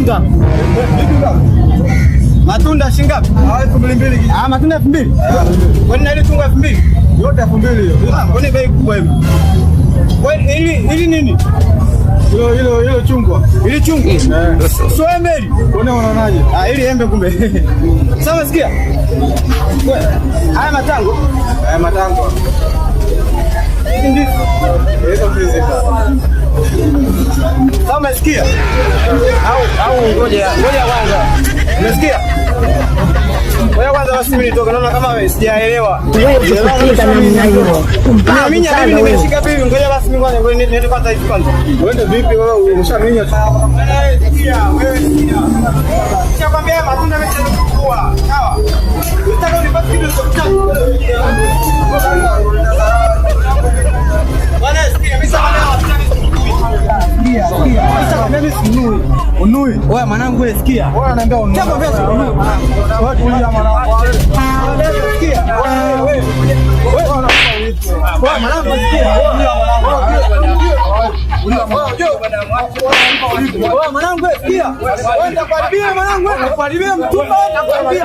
Shilingi ngapi? Matunda shilingi ngapi? Ah, 2000. Ah, matunda 2000. Kwani na ile chungwa 2000? Yote 2000 hiyo. Kwani bei kubwa hivi? Kwani ili nini? Hilo hilo hilo chungwa. Ili chungwa. Sio embe hili. Kwani unaonaje? Ah, ili embe kumbe. Sawa, sikia. Haya matango. Haya matango. Hizi ndizi. Hizo ndizi. Sawa, umesikia? Au ngoja ngoja kwanza. Umesikia? Ngoja kwanza basi mimi nitoke, naona kama sijaelewa. Wewe kupita namna hiyo. Pumbavu Mimi sana mimi wewe. nimeshika vipi? Ngoja basi mimi kwanza, ngoja niende kwanza hivi kwanza. Uende vipi wewe, umeshaminya? Wewe sikia, wewe sikia. Nishakwambia matunda yamechukua. Sawa? Unataka unipate kitu cha. Bwana sikia, mimi sasa mimi sinunui. Unui. Wewe mwanangu, wewe sikia. Wewe unaniambia unui. Nishakwambia sinunui mwanangu. Wewe tulia mwanangu. Wewe sikia. Wewe wewe. Wewe mwanangu sikia. Wewe mwanangu, wewe sikia. Wewe nitakuharibia mwanangu, wewe nitakuharibia mtumba, wewe nitakuharibia.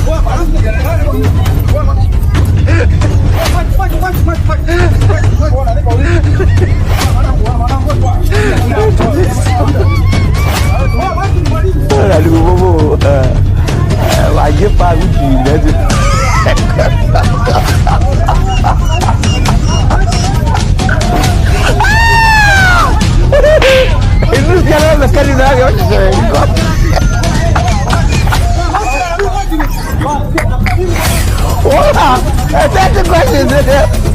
Wewe mwanangu. Wacha, wacha, wacha, wacha. Bobo, wagye paa wodi nɛɛse. Enu biara bɛka ne na ayɛ ɔhyehyɛ nkɔ. Wala, 30 questions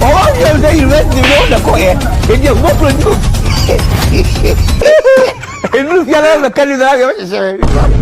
ɔwɔ yɛ sɛ university mu ɔna kɔyɛ edi ɛgbɔ produce. Enu biara bɛka ne na ayɛ ɔhyehyɛ nkɔ.